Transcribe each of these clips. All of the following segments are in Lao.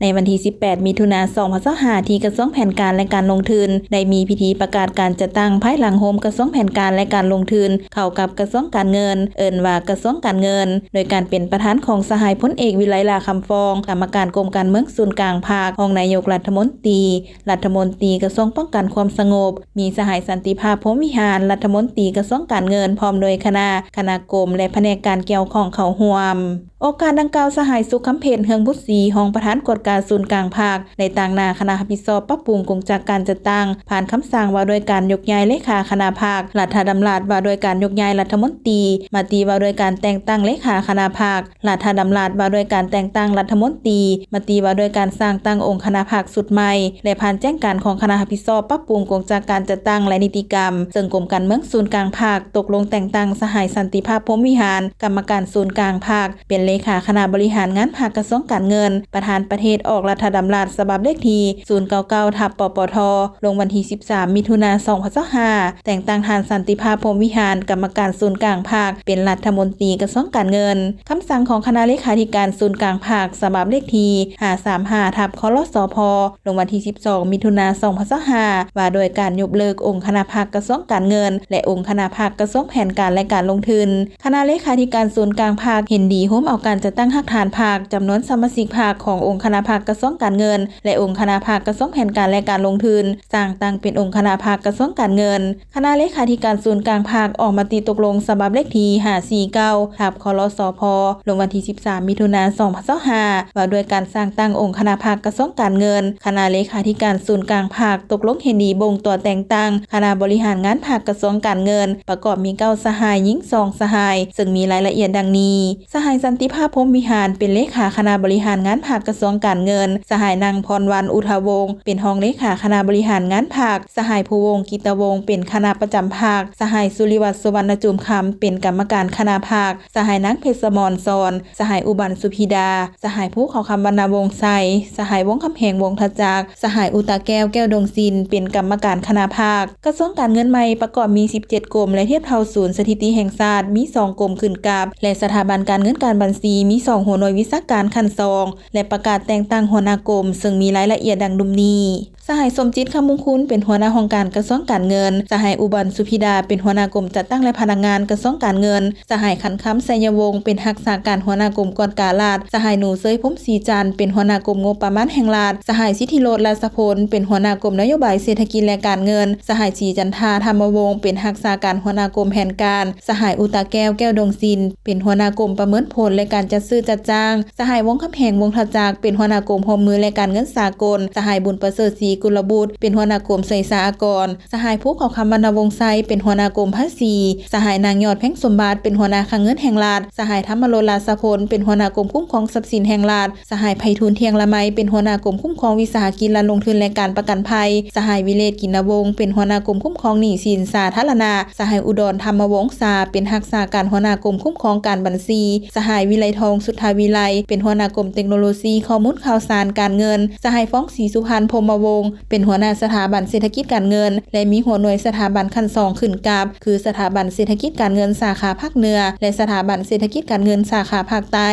ໃນວັນທີສິບແປດ ມິຖຸນາ ສອງພັນຊາວຫ້າ ທີ່ກະຊວງແຜນການ ແລະ ການລົງທຶນ ໄດ້ມີພິທີປະກາດການຈັດຕັ້ງພາຍຫຼັງໂຮມກະຊວງແຜນການ ແລະ ການລົງທຶນ ເຂົ້າກັບກະຊວງການເງິນ, ເອີ້ນວ່າກະຊວງການເງິນ, ໂດຍການເປັນປະທານຂອງສະຫາຍພົນເອກ ວິໄລ ຫຼ້າຄຳຟອງ, ກຳມະການກົມການເມືອງສູນກາງພັກ, ຮອງນາຍົກລັດຖະມົນຕີ, ລັດຖະມົນຕີກະຊວງປ້ອງກັນຄວາມສະຫງົບ, ມີສະຫາຍສັນຕິພາບ ພົມວິຫານ, ລັດຖະມົນຕີກະຊວງການເງິນ ພ້ອມດ້ວຍຄະນະ, ຄະນະກົມ ແລະ ພະແນກການກ່ຽວຂ້ອງເຂົ້າຮ່ວມ. ໂອກາດດັ່ງກ່າວ, ສະຫາຍ ສຸກຄຳເພັດ ເຮືອງບຸດສີ ຮອງປະທານກວດກາສູນກາງພັກ ໄດ້ຕາງໜ້າຄະນະຮັບຜິດຊອບປັບປຸງກົງຈັກການຈັດຕັ້ງ ຜ່ານຄຳສັ່ງວ່າດ້ວຍການຍົກຍ້າຍເລຂາຄະນະພັກ, ລັດຖະດຳລັດວ່າດ້ວຍການຍົກຍ້າຍລັດຖະມົນຕີ, ມະຕິວ່າດ້ວຍການແຕ່ງຕັ້ງເລຂາຄະນະພັກ, ລັດຖະດຳລັດວ່າດ້ວຍການແຕ່ງຕັ້ງລັດຖະມົນຕີ, ມະຕິວ່າດ້ວຍການສ້າງຕັ້ງອົງຄະນະພັກຊຸດໃໝ່ ແລະ ຜ່ານແຈ້ງການຂອງຄະນະຮັບຜິດຊອບປັບປຸງກົງຈັກການຈັດຕັ້ງ ແລະ ນິຕິກຳ, ເຊິ່ງກົມການເມືອງສູນກາງພັກຕົກລົງແຕ່ງຕັ້ງສະຫາຍ ສັນຕິພາບ ພົມວິຫານ ກຳມະການສູນກາງພັກ ເປັນເລຂາຄະນະບໍລິຫານງານພັກກະຊວງການເງິນ, ປະທານປະເທດອອກລັດຖະດຳລັດສະບັບເລກທີ ສູນເກົ້າເກົ້າ ທັບ ປປທ ລົງວັນທີສິບສາມ ມິຖຸນາ ສອງພັນຊາວຫ້າ, ແຕ່ງຕັ້ງທ່ານ ສັນຕິພາບ ພົມວິຫານ ກຳມະການສູນກາງພັກ ເປັນລັດຖະມົນຕີກະຊວງການເງິນ. ຄຳສັ່ງຂອງຄະນະເລຂາທິການສູນກາງພັກ ສະບັບເລກທີ ຫ້າສາມຫ້າ ທັບ ຄລສພ ລົງວັນທີສິບສອງ ມິຖຸນາ ສອງພັນຊາວຫ້າ ວ່າດ້ວຍການຍົກເລີກອົງຄະນະພັກກະຊວງການເງິນ ແລະ ອົງຄະນະພັກກະຊວງແຜນການ ແລະ ການລົງທຶນ. ຄະນະເລຂາທິການສູນກາງພັກເຫັນດີໂຮມເອົາການຈັດຕັ້ງຮາກຖານພັກ, ຈຳນວນສະມາຊິກພັກຂອງອົງຄະນະພັກກະຊວງການເງິນ ແລະ ອົງຄະນະພັກກະຊວງແຜນການ ແລະ ການລົງທຶນ ສ້າງຕັ້ງເປັນອົງຄະນະພັກກະຊວງການເງິນ. ຄະນະເລຂາທິການສູນກາງພັກອອກມະຕິຕົກລົງສະບັບເລກທີ ຫ້າສີ່ເກົ້າ ທັບ ຄລສພ ລົງວັນທີສິບສາມ ມິຖຸນາ ສອງພັນຊາວຫ້າ ວ່າດ້ວຍການສ້າງຕັ້ງອົງຄະນະພັກກະຊວງການເງິນ. ຄະນະເລຂາທິການສູນກາງພັກຕົກລົງເຫັນດີບົ່ງຕົວແຕ່ງຕັ້ງຄະນະບໍລິຫານງານພັກກະຊວງການເງິນ ປະກອບມີເກົ້າສະຫາຍ, ຍິງສອງສະຫາຍ, ເຊິ່ງມີລາຍລະອຽດດັ່ງນີ້. ສະຫາຍ ສັນຕິພາບ ພົມວິຫານ ເປັນເລຂາຄະນະບໍລິຫານງານພັກກະຊວງການເງິນ, ສະຫາຍ ນາງ ພອນວັນ ອຸທະວົງ ເປັນຮອງເລຂາຄະນະບໍລິຫານງານພັກ, ສະຫາຍ ພູວົງ ກິດຕະວົງ ເປັນຄະນະປະຈຳພັກ, ສະຫາຍ ສຸລິວັດ ສຸວັນນະຈຸມຄຳ ເປັນກຳມະການຄະນະພັກ, ສະຫາຍ ນາງ ເພັດສະໝອນ ສອນ, ສະຫາຍ ອຸບັນ ສຸພິດາ, ສະຫາຍ ພູເຂົາຄຳ ວັນນະວົງໄຊ, ສະຫາຍ ວົງຄຳແຫງ ວົງທະຈັກ, ສະຫາຍ ອຸຕາແກ້ວ ແກ້ວດົງສິນ ເປັນກຳມະການຄະນະພັກ. ກະຊວງການເງິນໃໝ່ປະກອບມີສິບເຈັດກົມ ແລະ ທຽບເທົ່າສູນສະຖິຕິແຫ່ງຊາດ ມີສອງກົມຂຶ້ນກັບ ແລະ ສະຖາບັນການເງິນການບັນຊີ ມີສອງຫົວໜ່ວຍວິຊາການຂັ້ນສອງ ແລະ ປະກາດແຕ່ງຕັ້ງຫົວໜ້າກົມ ເຊິ່ງມີລາຍລະອຽດດັ່ງດຸມນີ້. ສະຫາຍ ສົມຈິດ ຄຳມຸງຄຸນ ເປັນຫົວໜ້າຫ້ອງການກະຊວງການເງິນ, ສະຫາຍ ອຸບັນ ສຸພິດາ ເປັນຫົວໜ້າກົມຈັດຕັ້ງ ແລະ ພະນັກງານກະຊວງການເງິນ, ສະຫາຍ ຂັນຄຳ ໄຊຍະວົງ ເປັນຮັກສາການຫົວໜ້າກົມກວດກາລັດ, ສະຫາຍ ໜູເຊີຍ ພົມສີຈັນ ເປັນຫົວໜ້າກົມງົບປະມານແຫ່ງລັດ, ສະຫາຍ ສິດທິໂລດ ລາຊະພົນ ເປັນຫົວໜ້າກົມນະໂຍບາຍເສດຖະກິດ ແລະ ການເງິນ, ສະຫາຍ ສີຈັນທາ ທຳມະວົງ ເປັນຮັກສາການຫົວໜ້າກົມແຜນການ, ສະຫາຍ ອຸຕາແກ້ວ ແກ້ວດົງສິນ ເປັນຫົວໜ້າກົມປະເມີນຜົນ ແລະ ການຈັດຊື້ຈັດຈ້າງ, ສະຫາຍ ວົງຄຳແຫງ ວົງທະຈັກ ເປັນຫົວໜ້າກົມຮ່ວມມື ແລະ ການເງິນສາກົນ, ສະຫາຍ ບຸນປະເສີດ ສີກຸນລະບຸດ ເປັນຫົວໜ້າກົມສວຍສາອາກອນ, ສະຫາຍ ພູເຂົາຄຳ ວັນນະວົງໄຊ ເປັນຫົວໜ້າກົມພາສີ, ສະຫາຍ ນາງ ຍອດ ແພງສົມບັດ ເປັນຫົວໜ້າຄັງເງິນແຫ່ງລັດ, ສະຫາຍ ທຳມະໂລດ ລາຊະພົນ ເປັນຫົວໜ້າກົມຄຸ້ມຄອງຊັບສິນແຫ່ງລັດ, ສະຫາຍ ໄພທູນ ທ່ຽງລະໄມ ເປັນຫົວໜ້າກົມຄຸ້ມຄອງວິສາຫະກິດ ແລະ ລົງທຶນ ແລະ ການປະກັນໄພ, ສະຫາຍ ວິເລດ ກິນນະວົງ ເປັນຫົວໜ້າກົມຄຸ້ມຄອງໜີ້ສິນສາທາລະນະ, ສະຫາຍ ອຸດອນ ທຳມະວົງສາ ເປັນຮັກສາການຫົວໜ້າກົມຄຸ້ມຄອງການບັນຊີ, ສະຫາຍ ວິໄລທອງ ສຸດທາວິໄລ ເປັນຫົວໜ້າກົມເຕັກໂນໂລຊີຂໍ້ມູນຂ່າວສານການເງິນ, ສະຫາຍ ຟອງ ສີສຸພັນ ພົມມະວົງ ເປັນຫົວໜ້າສະຖາບັນເສດຖະກິດການເງິນ ແລະ ມີຫົວໜ່ວຍສະຖາບັນຂັ້ນສອງຂຶ້ນກັບ ຄື ສະຖາບັນເສດຖະກິດການເງິນສາຂາພາກເໜືອ ແລະ ສະຖາບັນເສດຖະກິດການເງິນສາຂາພາກໃຕ້.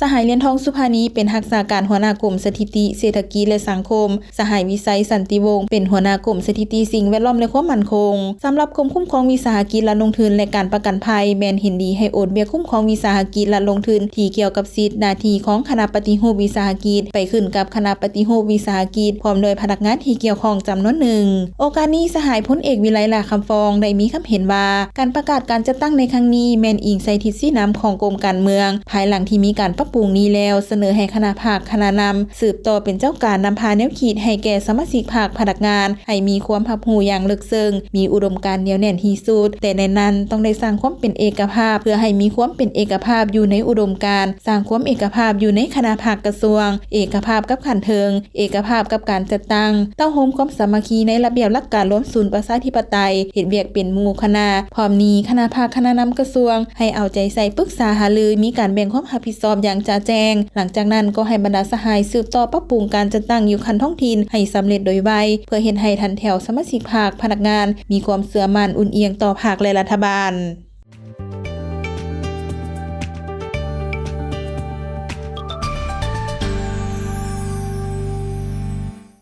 ສະຫາຍ ຫຼຽນທອງ ສຸພານີ ເປັນຮັກສາການຫົວໜ້າກົມສະຖິຕິ, ເສດຖະກິດ ແລະ ສັງຄົມ, ສະຫາຍ ວິໄຊ ສັນຕິວົງ ເປັນຫົວໜ້າກົມສະຖິຕິ, ສິ່ງແວດລ້ອມ ແລະ ຄວາມໝັ້ນຄົງ. ສຳລັບກົມຄຸ້ມຄອງວິສາຫະກິດ ລັດລົງທຶນ ແລະ ການປະກັນໄພ ແມ່ນເຫັນດີໃຫ້ໂອນວຽກຄຸ້ມຄອງວິສາຫະກິດ ລັດລົງທຶນ ທີ່ກ່ຽວກັບສິດໜ້າທີ່ຂອງຄະນະປະຕິຮູບວິສາຫະກິດ ໄປຂຶ້ນກັບຄະນະປະຕິຮູບວິສາຫະກິດ ພ້ອມດ້ວຍພະນັກງານທີ່ກ່ຽວຂ້ອງຈຳນວນໜຶ່ງ. ໂອກາດນີ້ ສະຫາຍ ພົນເອກ ວິໄລ ຫຼ້າຄຳຟອງ ໄດ້ມີຄຳເຫັນວ່າ ການປະກາດການຈັດຕັ້ງໃນຄັ້ງນີ້ ແມ່ນອີງໃສ່ທິດຊີ້ນຳຂອງກົມການເມືອງ ພາຍຫຼັງທີ່ມີການປັບປຸງນີ້ແລ້ວ ສະເໜີໃຫ້ຄະນະພັກ, ຄະນະນຳ ສືບຕໍ່ເປັນເຈົ້າການນຳພາແນວຄິດໃຫ້ແກ່ສະມາຊິກພັກ, ພະນັກງານ ໃຫ້ມີຄວາມຮັບຮູ້ຢ່າງເລິກເຊິ່ງ, ມີອຸດົມການໜຽວແໜ້ນທີ່ສຸດ, ແຕ່ໃນນັ້ນຕ້ອງໄດ້ສ້າງຄວາມເປັນເອກະພາບ ເພື່ອໃຫ້ມີຄວາມເປັນເອກະພາບຢູ່ໃນອຸດົມການ, ສ້າງຄວາມເອກະພາບຢູ່ໃນຄະນະພັກກະຊວງ, ເອກະພາບກັບຂັ້ນເທິງ, ເອກະພາບກັບການຈັດຕັ້ງ, ເຕົ້າໂຮມຄວາມສາມັກຄີໃນລະບຽບຫຼັກການລວມສູນປະຊາທິປະໄຕ, ເຮັດວຽກເປັນໝູ່ຄະນະ. ພ້ອມນີ້ ຄະນະພັກ, ຄະນະນຳກະຊວງ ໃຫ້ເອົາໃຈໃສ່ປຶກສາຫາລື, ມີການແບ່ງຄວາມຮັບຜິດຊອບຢ່າງຈະແຈ້ງ. ຫຼັງຈາກນັ້ນກໍໃຫ້ບັນດາສະຫາຍສືບຕໍ່ປັບປຸງການຈັດຕັ້ງຢູ່ຂັ້ນທ້ອງຖິ່ນໃຫ້ສຳເລັດໂດຍໄວ, ເພື່ອເຮັດໃຫ້ທັນແຖວສະມາຊິກພັກ, ພະນັກງານ ມີຄວາມເຊື່ອໝັ້ນອຸ່ນອຽງຕໍ່ພັກ ແລະ ລັດຖະບານ.